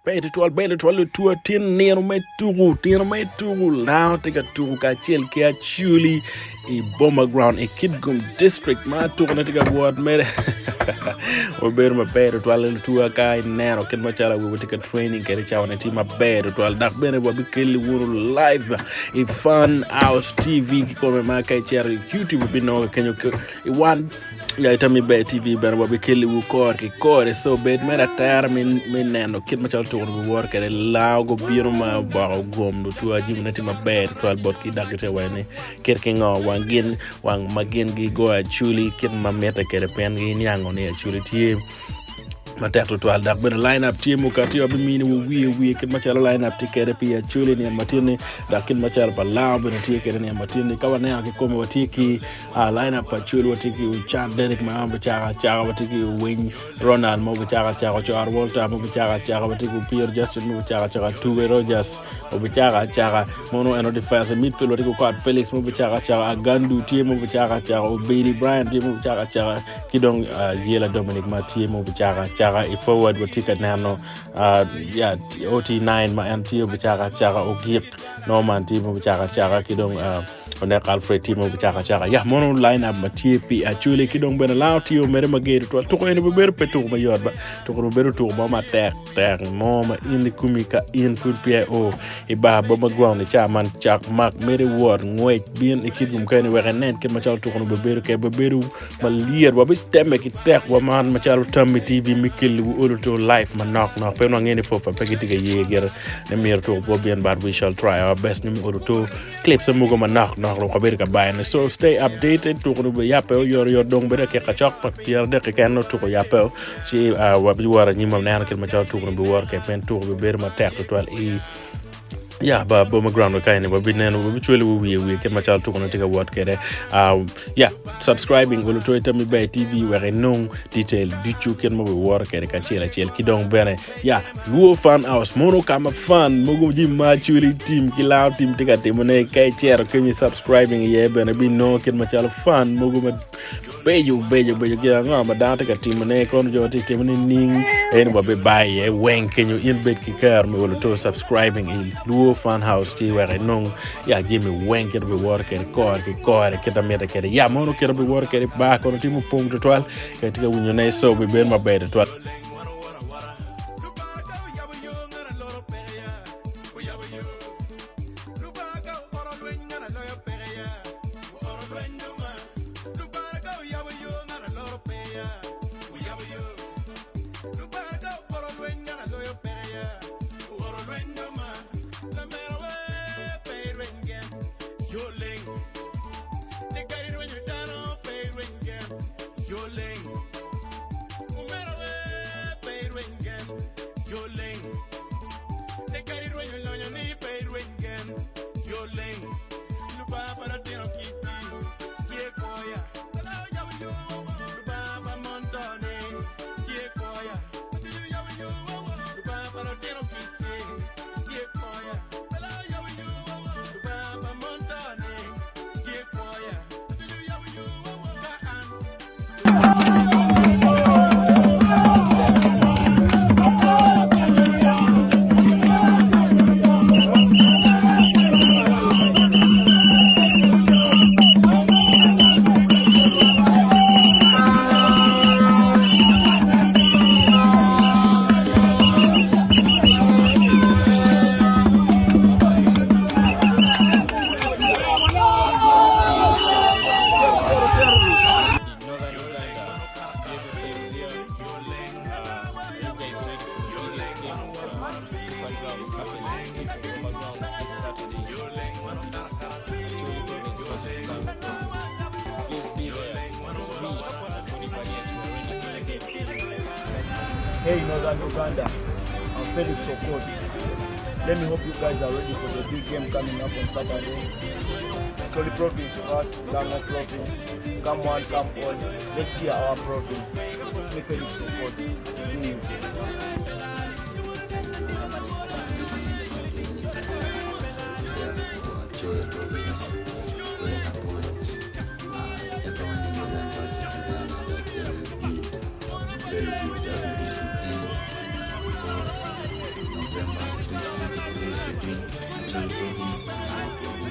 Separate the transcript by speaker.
Speaker 1: Ber tutwal, ber tutwal lutwa tin nino me tuku, tino me tuku lango tye ka tuku kacel ki Acholi i Boma Ground i Kitgum District ma tukune tye ka wot mere obedo maber tutwal lutwa ka ineno kit macalo awobe tye ka training kwede cawane tye maber tutwal dok bene wabikelli wunu live i Fun House TV kikome ma ka icito i YouTube ibinongo kenyo i wan Ya Tammy Ber TV bene wabikeliwu kore ki kore so bed mere atera me me neno kit macalo tuko ni biworo kwede lao gubino ma oboko gom lutwa jami ne tye maber tutwal botgi dok gitye waco ni kit ki ngo wang gin wang ma gin gigoyo acholi kit ma mitte kwede pien giniango ni acholi tye matek tutwal dok bene line up tye mukati wabiminiwu wiye wiye kit macalo line up tye kwede pi acholi nino matin-ni dok kit macalo pa lao bene tye kwede nino matin-ni ka waneno kikome watye ki Line up pa Acholi watye ki Ocat Derrick ma obicako acaka, watye ki Owiny Ronald ma obicako acaka, Ocoro Walter ma obicako acaka, watye ki Opiro Justin ma obicako acaka, Tuge Rogers obicako acaka, mono eno defense i midfield watye ki Okot Felix ma obicako acaka, Agandu tye ma obicako acaka, Obedi Brian tye ma obicako acaka ki dong uh, Yela Dominic ma tye ma obicako acaka i forward watye ka neno uh, yeah, OT9 ma en tye obicako acaka, Ogik Norman tye ma obicako acaka ki dong uh, Onek Alfred tye ma obicako acaka. Ya mono line up ma tye pi Acholi ki dong bene Lango tye omede mager tutwal. Tuko eni obedo pe tuko mayot ba. Tuko obedo tuko mo matek tek mo ma in ikumi ka in pud peya o i bar boma ground i ca man cak mak mere wot ngwec bin i kit gum keni wek inen kit macalo tuko ni obedo ke obedo malyet wabiteme ki tek wa man macalo Tammi TV me keliwu olo to life manok nok pe wange ni fofa pe gitye ka ye gire ni myero tuko pe obin but we shall try our best ni me olo to clips mogo manok nok dong wabedo ka bayone so stay updated tuko ni biyabbe oyotoyot dong bedo dakika cok pa pyeradek keken nongo tuko oyabbe ci uh, wabiworo anyim waneno kit macalo tuko ni biworo kwede pien tuko bibedo matek tutwal i ya ba boma ground ka eni wabineno wabicwalo wu wiye wiye kit macalo tuko ni tye ka wot kwede uh, ya subscribing oluto Tammy Ber TV wek inong detail ducu kit ma biworo kwede kacel acel ki dong bene Ya, Luo Fun House mono ka ma fun mogo ji ma actually team ki lao team tye ka timone ka icito kenyo subscribing iye bene binongo kit macalo fun mogo ma beco beco beco gin ango ma dano tye ka timone kono jo tye ka timone ning en wabibayo iye weng kenyo in bed ki kero me olo to subscribing i Luo Fun House ci wek inong ya jami weng kit biworo kwede kore ki kore kit ma mitte kwede ya mono kit biworo kwede bar kono tye mupong tutwal ka itye ka winyone so bibedo maber tutwal.
Speaker 2: Northern Uganda, it's Diego Saves here. Uh, are you guys ready for the biggest game of the FIFA Club happening in Boma Grounds this Saturday? It's Acholi Province versus Lango Province. Please be there because we, Moni Baliet, we are ready for the game.
Speaker 3: Hey Northern Uganda, I'm Felix Okot. Let me hope you guys are ready for the big game coming up on Saturday. Acholi Province versus Lango Province. Come one, come all. Let's hear our province. It's me Felix Okot. See you.
Speaker 4: Acholi Province, calling upon uh, everyone in northern part of Uganda that there will be very big derby this weekend at 4th. Province of Lango Province.